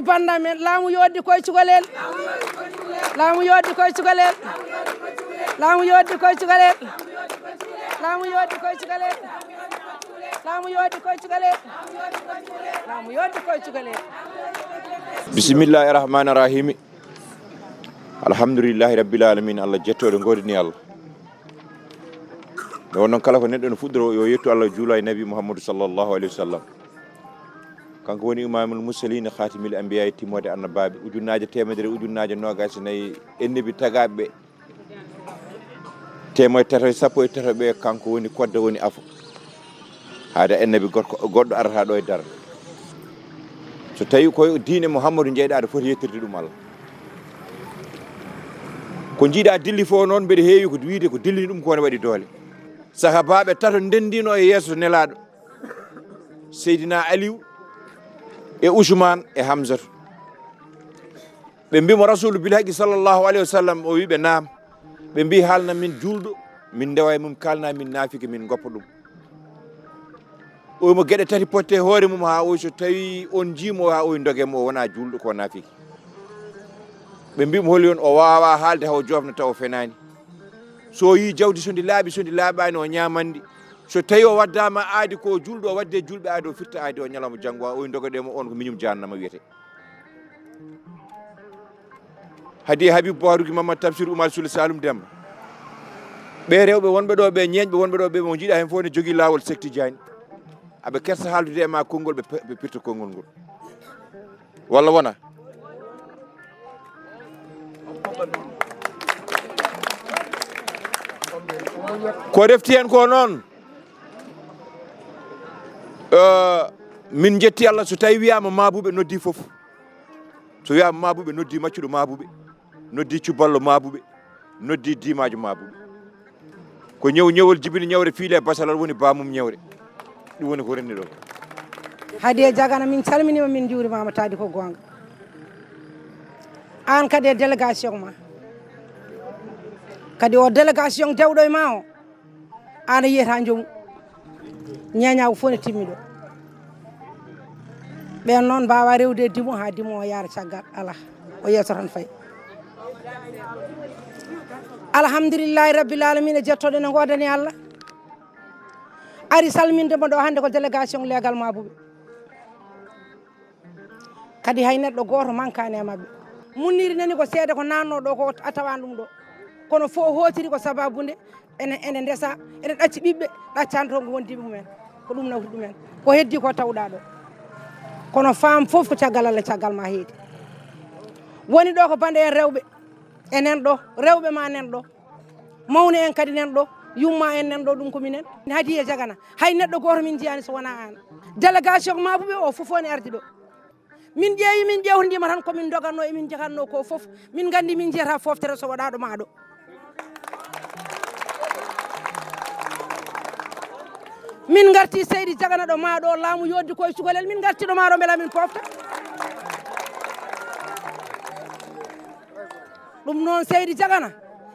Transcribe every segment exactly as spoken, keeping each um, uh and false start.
Bannda men, laamu yoddi koye cukalel. Laamu yoddi koye cukalel. Laamu yoddi koye cukalel. Laamu yoddi koye cukalel. Laamu yoddi koye cukalel. Laamu yoddi koye cukalel. Bismillahi rahmani rahimi. Alhamdulillahi rabbil alamin. Allah jettooɗo, ngoodini Allah. Nde wonnon kala ko neɗɗo no fuɗɗoro, yo yettu Allah, juula e Nabi Muhammadu sallallahu alaihi wasallam. Kanko woni Imamul Mursalin, Khatimil Anbiya, timmoode annabaaɓe, ujunnaaje teemedere, ujunnaaje noogaas e nayi, ennebi tagaaɓe ɓe. Teemoy tato e sappo e tato ɓe, kanko woni kodda, woni afo. Haade annabi gorko, goɗɗo arata ɗo e dara. So tawi ko diine Muhammadu jeyɗa, aɗa foti yettirde ɗum Allah. Ko jiiɗa dilli fof noon, mbeɗa heewi ko wiide ko dillini ɗum ko ne waɗi doole. Sahabaaɓe tato ndendino e yeeso Nelaaɗo, Seydina Aliou e Ousmane e Hamzatu. Ɓe mbi mo, Rasulu bil haqqi sallallahu alaihi wasallam, o wi ɓe, naam. Ɓe mbi, haalna min julɗo, min ndewa e mum, kaalna min naafiki, min goppa ɗum. O wi mo geɗe tati potte e hoore mum, haa o wi so tawi on jii mo, haa o wi doge mo, o wona julɗo, ko naafiki. Ɓe mbi mo, holi on? O waawa haalde, haw jofna taw o fenaani. So o yi jawdi, so ndi laaɓi, so ndi laaɓaani, o ñaamandi. So tawi o waddama aadi, ko julɗo, o wadde julɓe aadi, o firta aadi o ñalawma janngo, o wi dogoɗe mo, on ko miñum jahannama wiyete. Hadi Habib Boharuki Mamadou Tafsir Oumar Soule Saloum Demba. Ɓe rewɓe wonɓe ɗo ɓe, ñeeñɓe wonɓe ɗo ɓe, mo jiiɗa heen fof ne jogii laawol Sekti Diagne. Aɓe kersa haaldude e ma konngol, ɓe pe-, ɓe pirta konngol ngol. Walla wona? Ko refti heen ko noon, eh, min njetti Allah so tawi wiyaama Maabuɓe noddi fof. So wiyaama Maabuɓe noddi maccuɗo Maabuɓe, noddi cuballo Maabuɓe, noddi diimaajo Maabuɓe. Ko ñaw, ñawol jibini ñawre, fiile basalal woni bamum ñawre. Ɗum woni ko renndi ɗo. Hadiya Jagana, min calminima, min juurimama, taadi ko goonga. Aan kadi e délégation ma. Kadi o délégation dewɗo e ma o, aan a yiyata joomum. Ñeeñaagu fof ne timmi ɗo. Ɓeen noon mbaawa rewde e dimo haa dimo o yaara caggal. Alaa, o yeeso tan fayi. Alhamdulillahi rabbil alamina, jettooɗen e ngoodani Allah. Ari salminde mo ɗo hannde ko délégation leegal Maabuɓe. Kadi hay neɗɗo gooto mankaani e maɓɓe. Munniri nani ko seede ko naatnoo ɗo ko a tawaan ɗum ɗo. Kono fof hootiri ko sabaabu nde ene, ene ndesa, ene ɗacci ɓiɓɓe, ɗaccaani toon ko wondiiɓe mumen. Ko ɗum nawti ɗumen. Ko heddii ko tawɗaa ɗo. Kono faam fof ko caggal Allah, caggal ma heedi. Woni ɗo ko bande en rewɓe. Enen ɗo, rewɓe ma nen ɗo. Mawne en kadi nen ɗo, yumma en nen ɗo, ɗum ko minen. Hadiya Jagana, hay neɗɗo gooto min njiyaani so wonaa aan. Délégation Maabuɓe o fof woni ardi ɗo. Min ƴeewi, min ƴeewtodiima tan ko min ndogatnoo e min njegatnoo ko fof. Min nganndi min njiyata fooftere so waɗaa ɗo maa ɗo. Min ngarti Seydi Jagana ɗo maa ɗo, laamu yoddi koye cukalel, min ngarti ɗo maa ɗo mbela min pofta. Ɗum noon Seydi Jagana,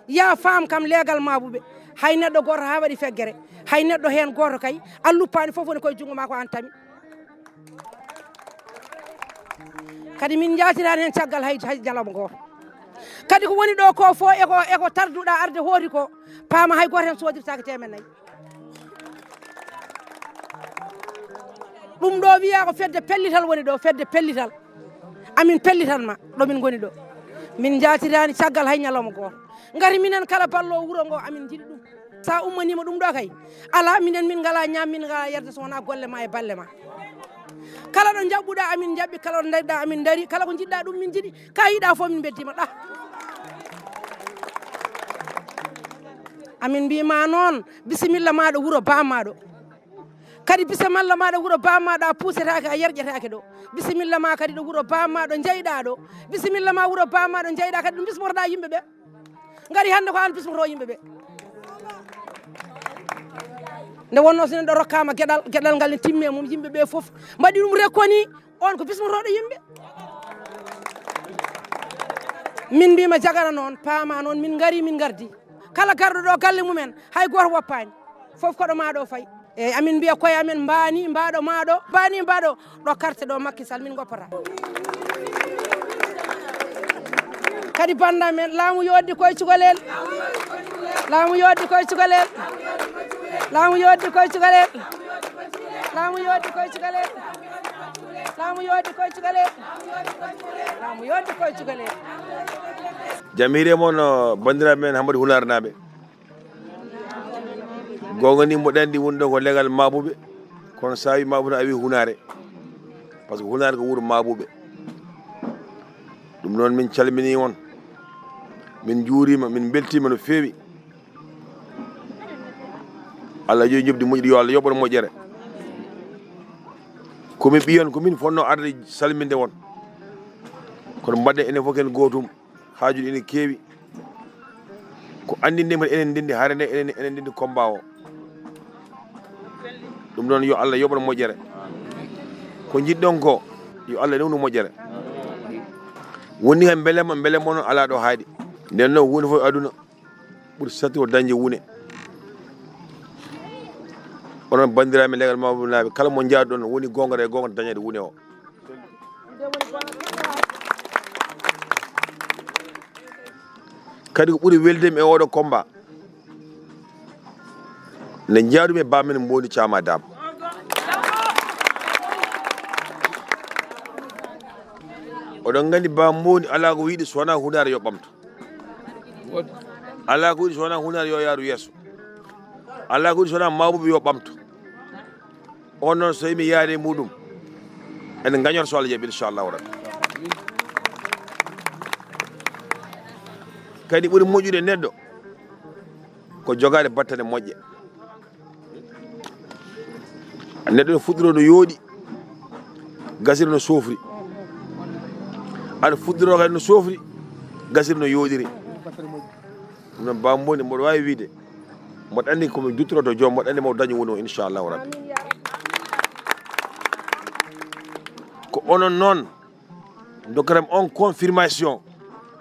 yaa faam kam leegal Maabuɓe. Hay neɗɗo gooto haa waɗi feggere, hay neɗɗo heen gooto kay, a luppaani, fof woni koye junngo maa ko aan tami. Kadi min njaatiraani heen caggal hay, hay ñalawma gooto. Kadi ko woni ɗo ko fof e ko, e ko tarduɗaa arde hooti ko, paama hay gooto heen soodirtaake teemen nayi. Ɗum ɗo wiya ko fedde pellital woni ɗo, fedde pellital. Amin pellitan ma ɗo min ngoni ɗo. Min njaatiraani caggal hay ñalawma gooto. Ngati minen kala ballo wuro ngo amin njiɗi ɗum. Sa ummaniima ɗum ɗo kay, alaa, minen min ngalaa ñaam, min ngalaa yarde so wonaa golle ma e balle ma. Kala ɗo njaɓɓuɗaa amin njaɓɓi, kala ɗo ndariɗaa amin ndari, kala ko njiɗɗaa ɗum min njiɗi, ka yiɗaa fof min mbeddiima ɗa. Amin mbiima noon, bisimilla ma ɗo wuro bammaɗo. Kadi bisimilla ma ɗo wuro bammaɗo, a puusetaake, a yerƴetaake ɗo. Bisimilla ma kadi ɗo wuro bammaɗo jeyɗaa ɗo. Bisimilla ma wuro bammaɗo jeyɗaa kadi ɗo bismotoɗaa yimɓe ɓe. Ngari hannde ko aan bismoto yimɓe ɓe. Nde wonnoo so neɗɗo rokkaama geɗal, geɗal ngal ne timmi e mum, yimɓe ɓe fof mbaɗi ɗum rekkoni, on ko bismotooɗo yimɓe. Min mbiima Jagana noon, paama noon, min ngari, min ngardi. Kala garɗo ɗo galle mumen, hay gooto woppaani. Fof ko ɗo maa ɗo fayi. Eeyi, amin mbiya koye amen, mbaani, mbaaɗo, maa ɗo, mbaani, mbaaɗo, ɗo carte ɗo Macky Sall, min ngoppata. Kadi bannda men, laamu yoddi koye cukalel. Laamu yoddi koye cukalel. Laamu yoddi koye cukalel. Laamu yoddi koye cukalel. Laamu yoddi koye cukalel. Laamu yoddi koye cukalel. Jam hiiri e mon, banndiraaɓe men Hammadi Hunaarnaaɓe. Goonga ni, mboɗo anndi woni ɗo ko legal Maabuɓe, kono so a wi Maabuɓe tan a wi Hunaare, par ce que Hunaare ko wuro Maabuɓe. Ɗum noon, min calminii on, min njuuriima, min mbeltiima no feewi. Allah yo njoɓdi moƴƴi, yo Allah yoɓ on moƴƴere. Ko mi ɓiyon, ko min fotnoo arde salminde on, kono mbaɗen enen fof ko en gootum. Haajuuji ene keewi. Ko anndinde men enen ndenndi hare nde, enen, enen ndenndi combat o. Ɗum noon, yo Allah yoɓ on moƴƴere. Ko njiɗɗon ko, yo Allah newnu moƴƴere. Woni kam mbelema, mbelema noon alaa ɗo haaɗi. Nden noon, huunde fof e aduna ɓuri sattirde ko dañde wune. Onon banndiraaɓe legal Maabuɓe naaɓe, kala mo njaaduɗon woni goonga e goonga dañde wune o. Kadi ko ɓuri welde mi e oɗo combat, nde njaadumi e baamen Mboondi Caama Daam. Oɗon nganndi Ba Mboondi alaa ko yiɗi so wonaa Hunaare yo ɓamto. Alaa ko yiɗi so wonaa Hunaare yo yaaru yeeso. Alaa ko yiɗi so wonaa Maabuɓe yo ɓamto. On noon, so mi yaade e muɗum, en ngañoto so Allah jaɓi, inchallahu rabbi. Kadi ɓuri moƴƴude neɗɗo ko jogaade battane moƴƴe. Neɗɗo no fuɗɗiroo no yooɗi, gasira no soofri. Aɗa fuɗɗiroo kadi no soofri, gasira no yooɗiri. Ɗum noon, Ba Mboondi, mboɗo waawi wiyde, mboɗo anndi ko mi duttoroto joom, mboɗo anndi mboɗo daña woni o, inchallahu rabbi. Ko onon noon, ndokkatam on confirmation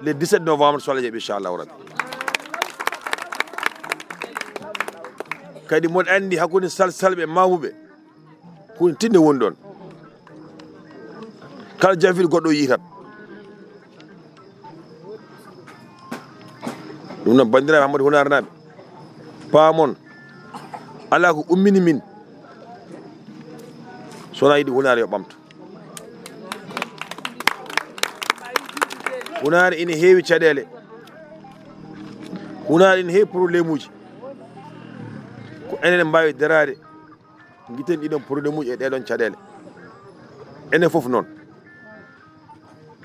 le dix-sept novembre, so Allah jaɓi, inchallahu rabbi. Kadi mboɗo anndi hakkunde Sal Salɓe e Maabuɓe, huunde tiiɗnde woni ɗoon. Kala jafir goɗɗo yiitat. Ɗum noon, banndiraaɓe Hammadi Hunaarnaaɓe, paamon, alaa ko ummini min so wonaa yiɗi Hunaare yo ɓamto. Hunaare ina heewi caɗeele. Hunaare ina heewi problème uji. Ko enen mbaawi daraade, ngiten ɗiɗon problème uji e ɗeɗon caɗeele. Enen fof noon.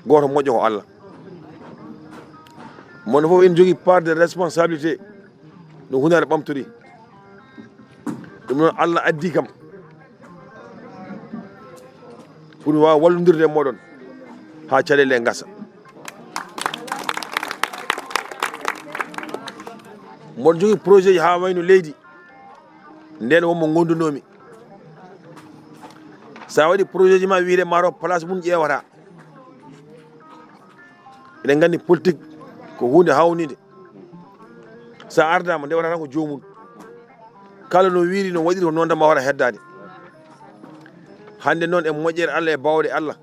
Gooto moƴƴo ko Allah. Mono fof ene jogii part de responsabilité no Hunaare ɓamtori. Ɗum noon, Allah addi kam pour mi waawa wallondirde e mooɗon haa caɗeele ɗe ngasa. Mboɗo jogii projet ji haa wayno leydi. Ndeen wonmo ngondunoomi. So a waɗi projet ji ma, wiyde ma to place mum ƴeewata. Eɗen nganndi politique ko huunde hawnide. So a ardaama, nde waɗata ko joomum. Kala no wiiri, no waɗiri, ko noon tan ma wara heddaade. Hannde noon, e moƴƴere Allah, e baawɗe Allah,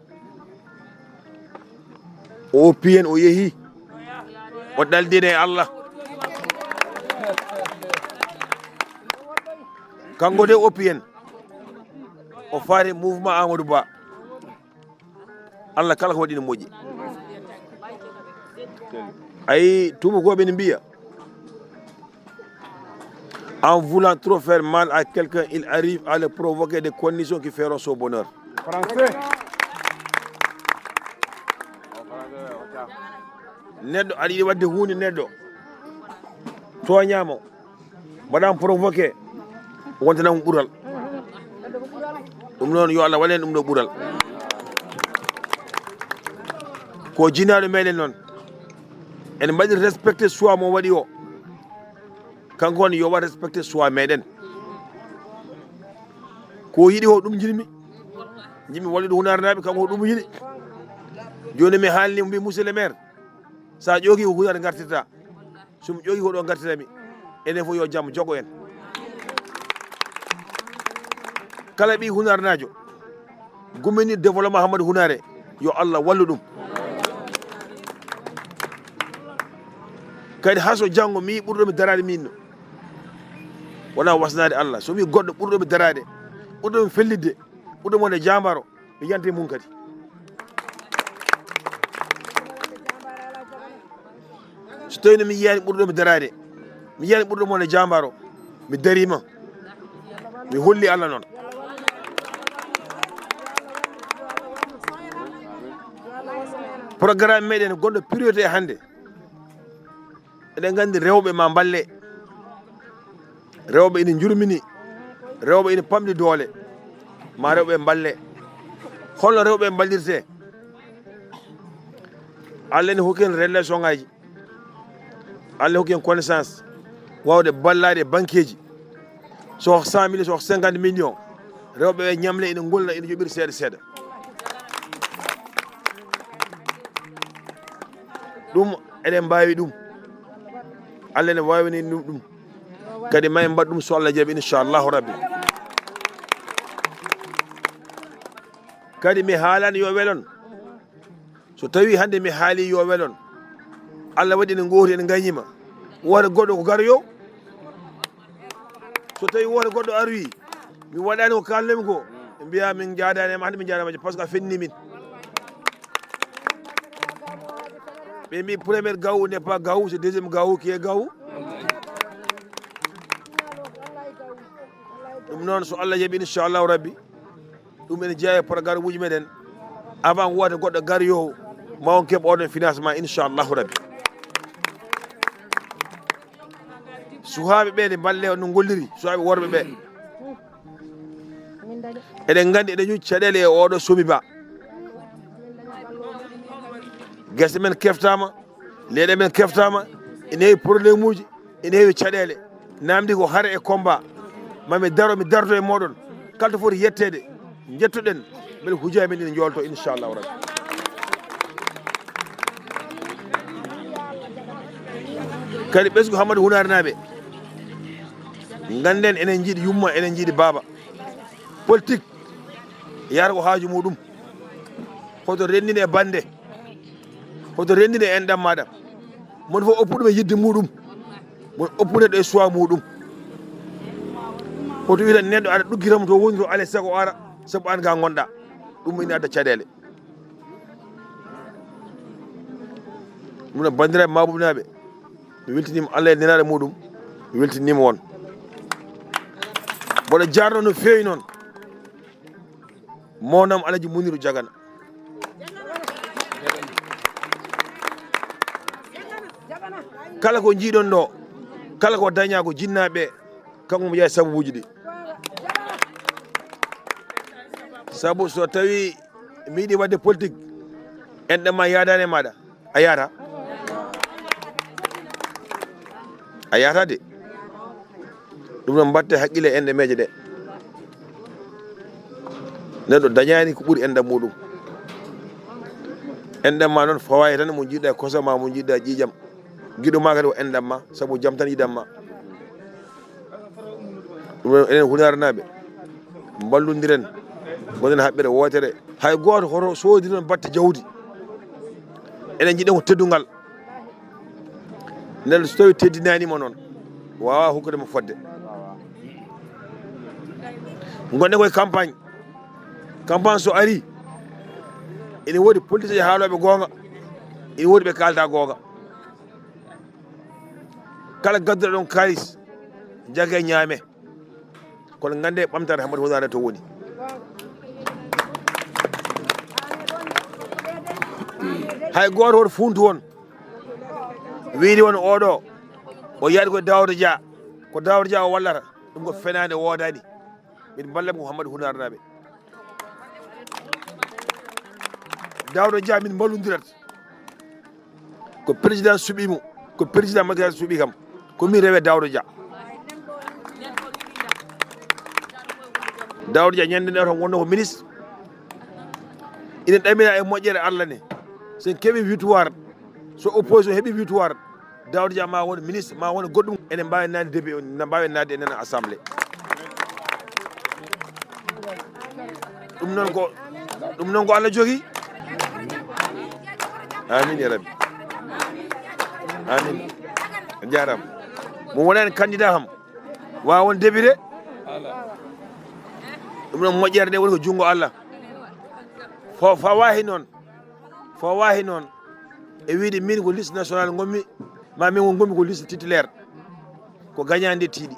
o oppi heen, o yehi, o ɗaldini e Allah. Kanko de oppi heen, o faati mouvement Amadou Ba. Allah kala ko waɗi no moƴƴi. Ayi, tuubakooɓe ne mbiya, en voulant trop faire mal à quelqu'un, il arrive à le provoquer des conditions qui feront son bonheur. Français. Neɗɗo aɗa yiɗi waɗde huunde neɗɗo, tooñaama, mbaɗaama provoqué, wontanam ɓural. Ɗum noon, yo Allah waɗan ɗum ɗo ɓural. Ko jinaaɗo meɗen noon, en mbaɗi respecté choix mo waɗi o. Kanko on yo waɗ respecté choix meɗen. Ko yiɗi o, ɗum njiɗmi. Njiɗmi wallude Hunaarnaaɓe, kanko ko ɗum yiɗi. Jooni mi haalni mo, mbi, monsieur le maire, so a ƴoogi ko Hunaare ngartirta. So mi ƴoogi ko ɗo ngartirami. Enen fof yo jam jogo en. Kala ɓii Hunaarnaajo gumini développement Hammadi Hunaare, Yo Allah wallu ɗum. Kadi haa so janngo mi yiyi ɓurɗo mi daraade miin no. Wonaa wasnaade Allah. So mi yiyi goɗɗo ɓurɗo mi daraade, ɓurɗo mi fellitde, ɓurɗo mi wonde jaambaaro, mi yiyante mum kadi. So tawii no mi yiyaani ɓurɗo mi daraade, mi yiyaani ɓurɗo mi wonde jaambaaro, mi dariima, mi holli Allah noon. Programme meɗen gonɗo priorité hannde, eɗen nganndi rewɓe ma mballe. Rewɓe ina njurmini, rewɓe ina pamɗi doole, ma rewɓe mballe. Holno rewɓe mballirte? Allah ene hokki en relation ngaji, Allah hokki en connaissance, wawde ballaade e banqueji. So cent millions, so cinquante millions, rewɓe ɓe ñamle ina golla, ina joɓiri seeɗa seeɗa. Ɗum eɗen mbawi ɗum. Allah ene wawini ɗum, ɗum. Kadi ma en mbaɗ ɗum so Allah jaɓi, inchallahu rabbi. Kadi mi haalani yo welon. So tawi hannde mi haali yo welon, Allah waɗi ene gooti ene ngañima. Wota goɗɗo ko garoyo. So tawi wota goɗɗo aroyi, mi waɗani ko kalnemi ko, ɓe mbiya min jaadani e ma, hannde min jaadama, parce que a fenni min. Ɓe mbi premier gawu n'est pas gawu, c'est deuxième gawu qui est gawu. Ɗum noon so Allah jaɓi, inchallahu rabbi, ɗum ene jeeya e programme uji meɗen. Avant wota goɗɗo garoyo, ma on keɓ oɗon financement, inchallahu rabbi. Suhaaɓe ɓe ne mballe no ngolliri, suhaaɓe worɓe ɓe. Eɗen nganndi eɗen ñuuƴi caɗeele e oɗo somi ba. Gese men keftama, leyɗe men keftama, ene heewi problème uji, ene heewi caɗeele. Namdi ko hare e combat. Mami daro, mi darto e moɗon. Kala to foti yetteede, jettoɗen, mbele hujja men ina jolto, inchallahu rabbi. Kadi ɓesngu Hammadi Hunaare naaɓe, ngannden enen njiɗi yumma, enen njiɗi baaba. Politique, yahata ko haaju muɗum. Hoto renndine e bannde. Hoto renndine e enɗam maɗa. Mon fof oppu ɗum e yidde muɗum. Mon oppu neɗɗo e choix muɗum. Hoto wiyata neɗɗo aɗa ɗuggitam to woni to, alay sago o ara, sabu an ga ngonɗa. Ɗum ina adda caɗeele. Ɗum noon, banndiraaɓe Mabuɓe naaɓe, mi weltiniima Allah e nelaaɗo muɗum, mi weltiniima on. Mboɗo jaarno no feewi noon. Monam Alaji Muniru Jagana. Kala ko njiiɗon ɗo, kala ko dañaa ko jinnaaɓe, kanko mo jeyaa sababuuji ɗi. Sabu so tawi mi yiɗi waɗde politique, enɗam ma yaadaani e maɗa, a yahata? A yahata de. Ɗum noon, mbatte haqqille e enɗameeje ɗe. Neɗɗo dañaani ko ɓuri enɗam muɗum. Enɗam ma noon fawaani tan mo njiɗɗa e kosam ma, mo njiɗɗa e ƴiiƴam. Giɗo ma kadi ko enɗam ma, sabu jam tan yiɗan ma. Ɗum noon, enen Hunaare naaɓe, mballondiren, ngonen haɓɓere wootere. Hay gooto hoto soodi noon batte jawdi. Enen njiɗen ko teddungal. Nden so tawi teddinaani mo noon, waawaa hokkude mo fodde. Ngonɗen koye campagne. Campagne so ari, ene woodi politicien haalooɓe goonga, ene woodi ɓe kaalda goonga. Kala gadduɗo ɗon kaalis, jagge ñaame. Kono ngannde ɓamtaare Hammadi Hunaare to woni. Hay gooto hoto fuuntu on, wiide won oɗo, o yaari ko Daouda Dia, ko Daouda Dia o wallata, ɗum ko fenaande, woodaani. Min mballa ko Hammadi Hunaare naaɓe. Daouda Dia min mballondirat. Ko président suɓii mo, ko président Macky Sall suɓii kam, ko min rewe Daouda Dia. Daouda Dia ñande nde tan wonno ko ministre. Ina ɗamina e moƴƴere Allah ne. So en keɓi victoire, so opposition heɓi victoire, Daouda Dia ma won ministre, ma won goɗɗum, ene mbaawi naatde député, ene mbaawi naatde e nder assemblée. Ɗum noon ko, ɗum noon ko Allah jogii. Amin ya rabbi. Amin. A jaaraama. Mo wonani candidat ham, waawa won débiré. Ɗum noon, moƴƴere nde woni ko junngo Allah. Fo fawaahi noon, fawaahi noon e wiyde min ko liste nationale ngonmi, ma min ngonmi ko liste titulaire. Ko gañaande tiiɗi.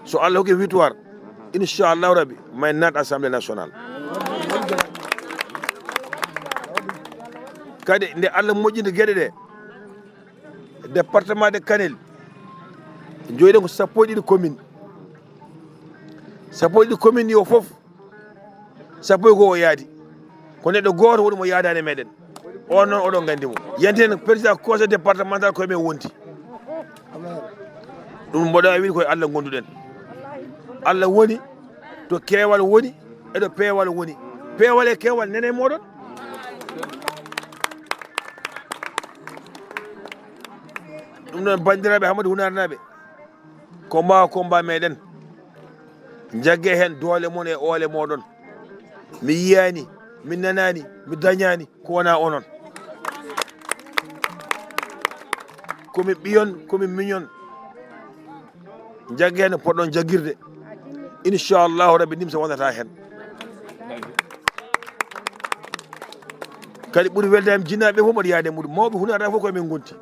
So Allah hokki victoire, inchallahu rabbi, may naat assemblée nationale. Kadi nde Allah moƴƴinta geɗe ɗe, département de Kanel, joyiɗen ko sappo e ɗiɗi commune. Sappo e ɗiɗi commune ɗi o fof, sappo e goo o yaadi. Ko neɗɗo gooto woni mo yaadaani e meɗen. On noon, oɗon nganndi mo. Yanti heen président conseil départemental koye men wonti. Ɗum mboɗo wiide koye Allah ngonduɗen. Allah woni to keewal woni, e to peewal woni. Peewal e keewal nene e mooɗon. Ɗum noon, banndiraaɓe Hamadi Hunaarnaaɓe, combat o combat meɗen. Njagge heen doole mon e oole mooɗon. Mi yiyaani, mi nanaani, mi dañaani ko wonaa onon. Ko mi ɓiyon, ko mi miñon. Njagge heen no poɗɗon jaggirde. Inchallahu rabbi, nimsa wonata heen. Kadi ɓuri welde am, jinnaaɓe fof mboɗo yaade muɗum. Mawɓe Hunaarnaaɓe fof koye men ngonti.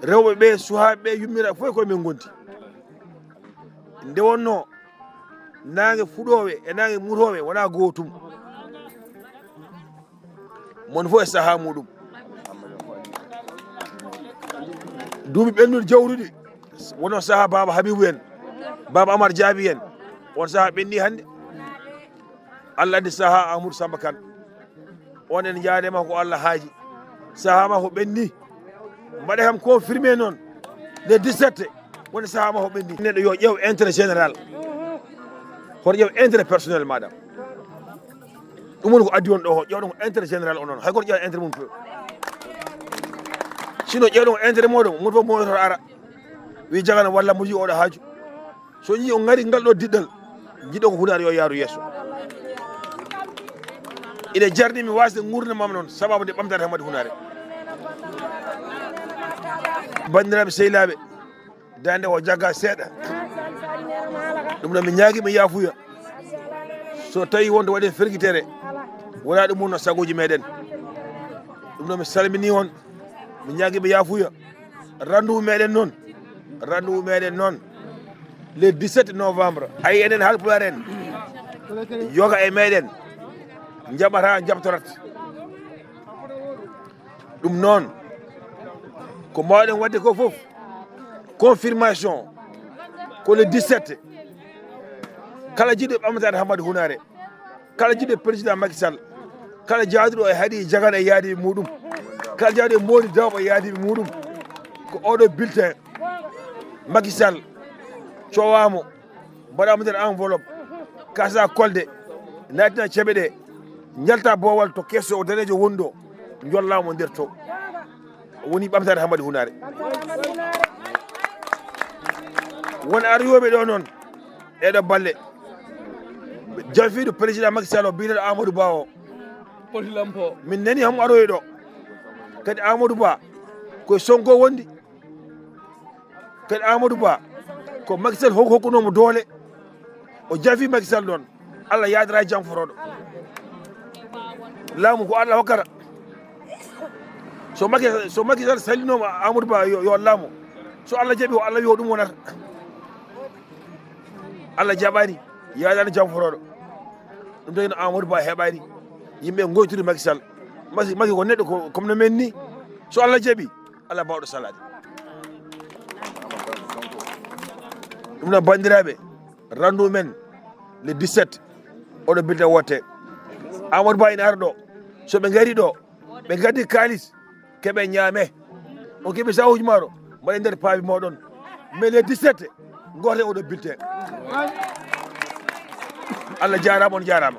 Rewɓe ɓe, suhaaɓe ɓe, yummiraaɓe fof koye men ngonti. Nde wonnoo naange fuɗoowe e naange mutoowe wonaa gootum. Mon fof e sahaa muɗum. Duuɓi ɓennuɗi jawruɗi, wonno sahaa Baaba Habibu en, Baaba Amar Jaabi en, on sahaa ɓenni hannde. Allah addi sahaa Amadou Samba Kane. On en njaarema ko Allah haaji. Sahaa ma ko ɓenni. Mbaɗe kam confirmé noon. Le dix-sept, woni sahaa ma ko ɓenni. Neɗɗo yo ƴeew intérêt général. Hoto ƴeew intérêt personnel maɗam. Ɗum woni ko addi on ɗo, ƴeewɗon ko intérêt général on noon. Hay goto ƴeewa intérêt mum few. Sinon ƴeewɗon ko intérêt moɗon, moto fof mototo ara. Wi jagana walla mo yi oɗo haaju. So yi o ngari ngal ɗo diɗɗal, jiɗo ko Hunaare yo yaaru yeeso. Ina jarni mi wasde ngurnamam noon, sababu nde ɓamtaade Hamadi Hunaare. Banndiraaɓe sehilaaɓe, daande o jagga seeɗa. Ɗum noon mi ñaagi mi yaafuya. So tawi wonto waɗi fergitere, wona ɗum wonno sagoji meɗen. Ɗum noon mi salmini on, mi ñaagi mi yaafuya. Rendez-vous meɗen noon, rendez-vous meɗen noon, le dix-sept novembre. Ay, enen Haalpulaar en, yoga e meɗen, jaɓata, jaɓtorat. Ɗum noon, ko mbawɗen waɗde ko fof, confirmation, ko le dix-sept. Kala jiɗɗo ɓamtaade Hamadi Hunaare, kala jiɗɗo président Macky Sall, kala jaaduɗo e Hadi Jagana e yaadiiɓe muɗum, kala jaaduɗo e Mody Dawɓe e yaadiiɓe muɗum, ko oɗo bulletin Macky Sall cowaamo, mbaɗaama nder enveloppe, kasa kolde, naatina ceɓe ɗe, njalta boowal to keso o daneejo woni ɗo, njollaamo nder to. Woni ɓamtaade Hamadi Hunaare. Won ariyooɓe ɗo noon, ɗeɗo balle, jafiiɗo président Macky Sall o biyeteeɗo Amadou Ba o. Poti lampo. Min nani hamo aroyi ɗo. Kadi Amadou Ba, ko Sonko wondi. Kadi Amadou Ba, ko Macky Sall hok-, hokkunoomo doole. O jafi Macky Sall ɗon. Allah yaadira e jam fotooɗo. Laamu ko Allah hokkata. So Macky, so Macky Sall salinooma Amadou Ba yo, yo laamu. So Allah jaɓi, ko Allah wi ko ɗum wonata. Allah jaɓaani, yaadaani jam fotooɗo. Ɗum tagi no Amadou Ba heɓaani. Yimɓe ngoytude Macky Sall. Macky, Macky ko neɗɗo ko, comme no men ni. So Allah jaɓi, Allah baawɗo salaade. Ɗum noon, banndiraaɓe, rendez-vous men le dix-sept, oɗo bulletin wote. Amadou Ba ina ara ɗo. So ɓe ngari ɗo, ɓe ngaddi kaalis, keɓe ñaame. On keɓi sawuji maaro, mbaɗe nder paabi moɗon. Mais le dix-sept, goote oɗo bulletin. Allah jaaraama, on jaaraama.